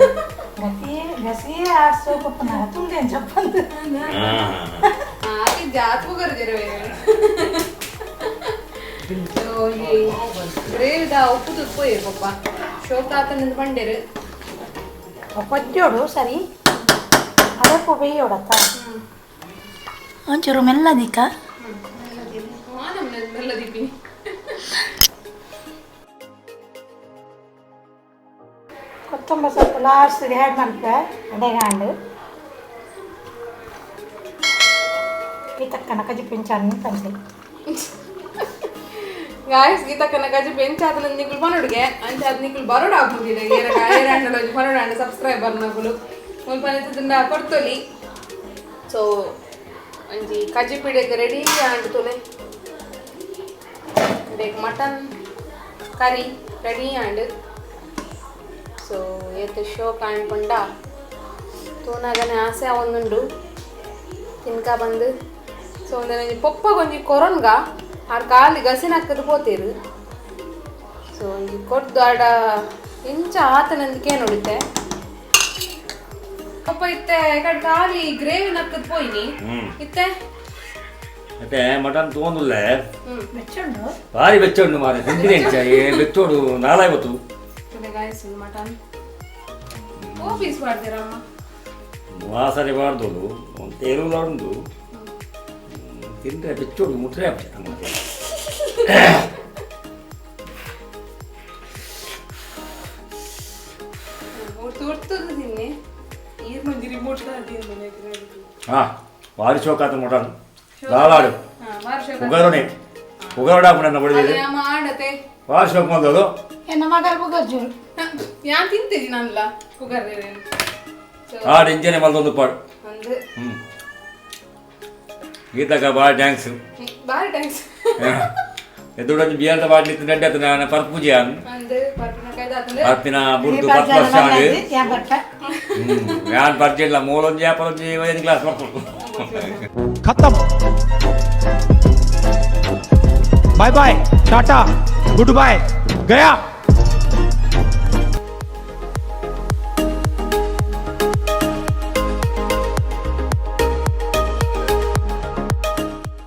ಗಸಿ ಗಸಿ ಆ ಸೋಪ್ ತುಂಡೆ ಚಪ್ಪಂದು. అది జాతకు జరవే. ಸೊ ಈ ಗ್ರೇವಿದ ಉಪ್ಪು ತುಪ್ಪು ಪಪ್ಪ ಶೋಕ ಆತನಂದ್ ಬಂಡೇರು. ಕೊಜ್ಜೋಡು ಸರಿ ಅದಕ್ಕೂ ಬೇಯೋಡತ್ತ ಒಂಚೂರು ಮೆಲ್ಲದಿಕ್ಕ. ಮೆಲ್ಲ ದೀಪಿನಿ. ಕೊತ್ತಂಬರಿ ಸೊಪ್ಪು ಲಾಸ್ಟ್ ಆ್ಯಡ್ ಮಾಡ್ತೆ ಅಡೆಗಾಂಡು ಈ ತಕ್ಕನ ಕಜಿ ಪಿಂಚಾನ್ನು ತಂದೆ. ಗಾಯ್ಸ್, ಗೀತಕ್ಕನ ಗಜ ಬೆಂಚ್ ಆತನ ನಿಕುಲ್ ಪನೋಡ್ಗೆ ಅಂಚ ಅದ್ ನಿಕುಲ್ ಬರೋಡ ಆಗ್ಬೋದಿಲ್ಲ ಏರ ಪನೋಡ ಸಬ್ಸ್ಕ್ರೈಬರ್ ನಕುಲು ಮುಲ್ಪ ಕೊಡ್ತೊಲಿ. ಸೊ ಒಂಜಿ ಕಜ್ಜಿ ಪಿಡೆಗ್ ರೆಡಿ ಆಂಡ್ ತುಲೆ ಬೇಗ mutton curry ready and. So ಏತ್ ಶೋಕ್ ಆಂಡ್ ಪಂಡ ತೂನಾಗನೆ ಆಸೆ ಒಂದುಂಡು ತಿನ್ಕ ಬಂದು. ಸೊ ಒಂದೊಂಜಿ ಪೊಪ್ಪಗೊಂಜಿ ಕೊರೊನ್ಗ ಆರ್ ಖಾಲಿ ಗಸಿನ ಹಾಕದು ಪೋತೇರು. ಸೊ ಒಂಜಿ ಕೊರ್ದು ಆಡ ಇಂಚ ಆತನಂದಿಕೆ ನೋಡಿತೆ ಪಪ್ಪ ಇತ್ತೆ ಕಡೆ ಖಾಲಿ ಗ್ರೇವಿ ನಕ್ಕದ್ ಪೋಯಿನಿ ಇತ್ತೆ. ಮತ್ತೆ ಮಟನ್ ತಗೊಂಡುಲ್ಲ. ಬೆಚ್ಚುಂಡು. ಭಾರಿ ಬೆಚ್ಚ ಉಂಟು ಮಾರೆ ತಿಂದಿನಿ ಎಂಚ ಏ ಬೆಚ್ಚೋಡು ನಾಲಾಯ್ವತ್ತು. ಗಾಯ್ಸ್, ಮಟನ್ ಓ ಪೀಸ್ ಮಾಡ್ತೀರಮ್ಮ? ವಾಸನೆ ಬಾರ್ದು ಒಂದು ತೇರುಲ ಉಂಟು ತಿಂದರೆ ಬೆಚ್ಚೋಡು ಮುಟ್ರೆ ನಮಗೆ. ತುರ್ತದ ತಿನ್ನಿ ಈರ್ ಮಂಜಿ ರಿಮೋಟ್. ಹಾ ಭಾರಿ ಶೋಕ ಆತ ಮಟನ್ ಲಾಲಾಡು ಉಗರುಣೆ ಉಗರುಡಾಪು ನನ್ನ ಬಡಿದಿದೆ. ಮಾಡತೆ. ಭಾರಿ ಶೋಕ ಬಂದದು. ಎನ್ನ ಮಗ ಬುಗರ್ಜುರು. ಯಾನ್ ತಿಂತಿದ್ದಿ ನನ್ಲ ಕುಗರ್. ಆಡು ಇಂಜನೆ ಮಲ್ದೊಂದು ಪಾಡು. ಒಂದು ಹ್ಞೂ ಗೀತಕ್ಕ ಭಾರಿ thanks. ಬಾರಿ thanks. ಎದುಡೊಂಜಿ ಬಿಯರ್ದ ಬಾಟ್ಲಿ ಇತ್ತು ನಡ್ಡೆ ಆತು ನಾನು ಪರ್ಪುಜಿ ಅನ್ ಅಂದ್ ಪರ್ಪಿನ ಕೈದಾತಂದ್ರೆ ಪರ್ಪಿನ ಬುರ್ದು 10 ವರ್ಷ ಆಂಡ್. ಯಾನ್ ಪರ್ಜಿಲ್ಲ ಮೂಲೊಂಜಿ ಯಾಪಲೊಂಜಿ ಐದು ಕ್ಲಾಸ್ ಮಕ್ಕಳು. खत्म, bye bye, tata, good bye, गया।